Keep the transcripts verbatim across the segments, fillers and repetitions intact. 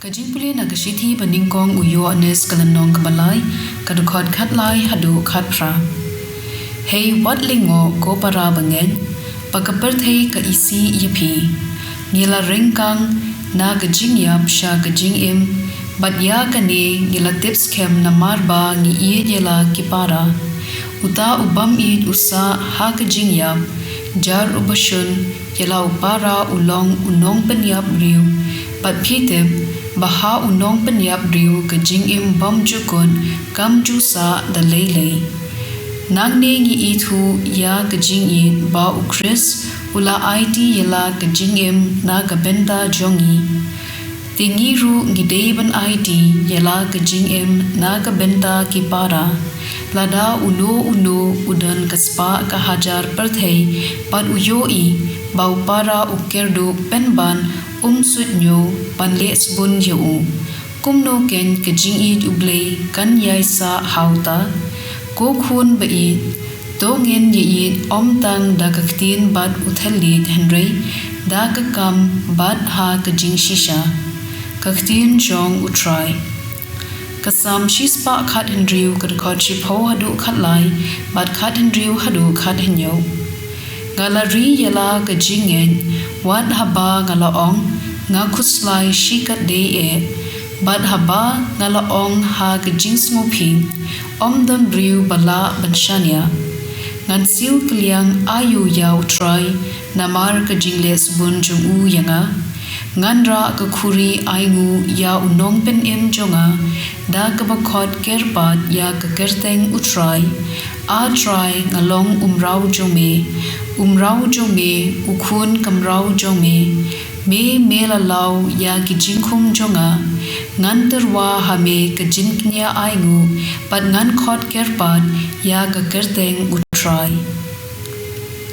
Ka jingpule na ka shithi ba nyngkong u Ïoannis ka lynnong kaba lai, ka dkhot khatlai haduh khatphra. Hei wat lyngngoh ko para bangeit, ba ka pyrthei ka isih ïa phi. Ngi la ryngkang na ka jingïap sha ka jingim, bad ïa kane ngi la tip skhem namar ba ngi ïeit ïa la ki para. Uta u bym ïeit u sah ha ka jingïap, jar uba shun ïa la u para u long u nongpynïap briew, bad phi tip ba ha u nongpynïap briew ka jingim bymjukut kam ju sah da lei lei. Nangne ngi ithuh ïa ka jingïeit ba u Khrist u la aiti ïa la ka jingim na ka bynta jong ngi. Te ngi ruh ngi dei ban aiti ïa la ka jingim na ka bynta ki para. Lada uno uno u don ka spah ka hajar pyrthei, bad u ïohi ba u para u kyrduh pynban um suidñiew ban leh sbun ïa u, kumno keiñ ka jingïeit U Blei kan ïai sah ha uta? Ko khun ba ïeit, to ngin ïaieit ym tang da ka ktien bad u thylliej, hynrei da ka kam bad ha ka jingshisha. Ka ktien jong U Trai. Ka Salm shispah khathynriew, ka dkhot shiphew haduh khatlai, bad khathynriew haduh khathynñiew. Nga la ri ïa la ka jingngeit, wat haba nga la ong, nga khuslai shikatdei eh. Bad haba nga la ong ha ka jingsngewbha, ym don briew ba lah ban shaniah. Ngan siew kylliang aïu ïa U Trai namar ka jingleh sbun jong u ïa nga? Ngan rah ka khuri ainguh ïa u nongpynim jong nga, da kaba khot kyrpad ïa ka kyrteng U Trai. A Trai, nga long u mraw jong me, u mraw jong me, u khun ka mraw jong me. Me, me la law ïa ki jingkhum jong nga. Ngan tyrwa ha me ka jingkñia ainguh, bad ngan khot kyrpad ïa ka kyrteng U Trai.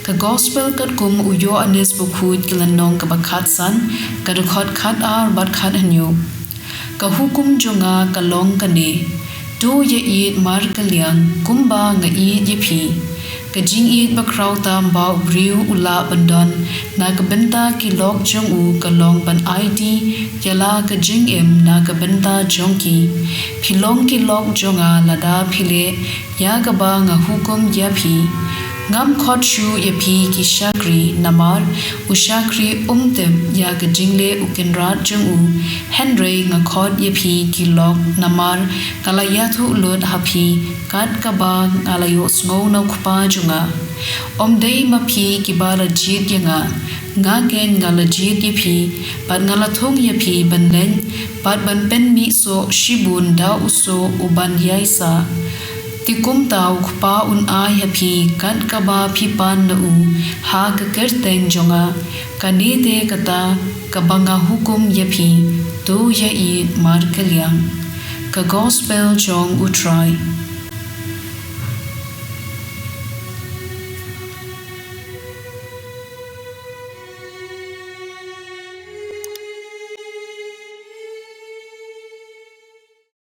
Ka Gospel katkum u Ïoannis Bakhuid, ka lynnong kaba khatsan, ka dkhot khatar bad khathynñiew. Ka hukum jong nga ka long kane: To ïaieit markylliang kumba nga ïeit ïa phi. Ka jingïeit bakhraw tam ba u briew u lah ban don na ka bynta ki lok jong u ka long ban aiti ïa la ka jingim na ka bynta jong ki. Phi long ki lok jong nga lada phi leh ïa kaba nga hukum ïa phi. Ngam khot shuh ïa phi ki shakri, namar u shakri um tip ïa ka jingleh u kynrad jong u. Hynrei nga khot ïa phi ki lok, namar nga la ïathuh lut ha phi kat kaba nga la ïohsngew na U Kpa jong nga. Ym dei ma phi kiba la jied ïa nga, nga keiñ nga la jied ïa phi, bad nga la thung ïa phi ban leit, bad ban pynmih soh shibun da u soh uban ïai sah. Te kumta U Kpa un ai ha phi kat kaba phi pan na u ha ka kyrteng jong nga. Kane te kata kaba nga hukum ïa phi: To ïaieit markylliang. Ka Gospel jong U Trai.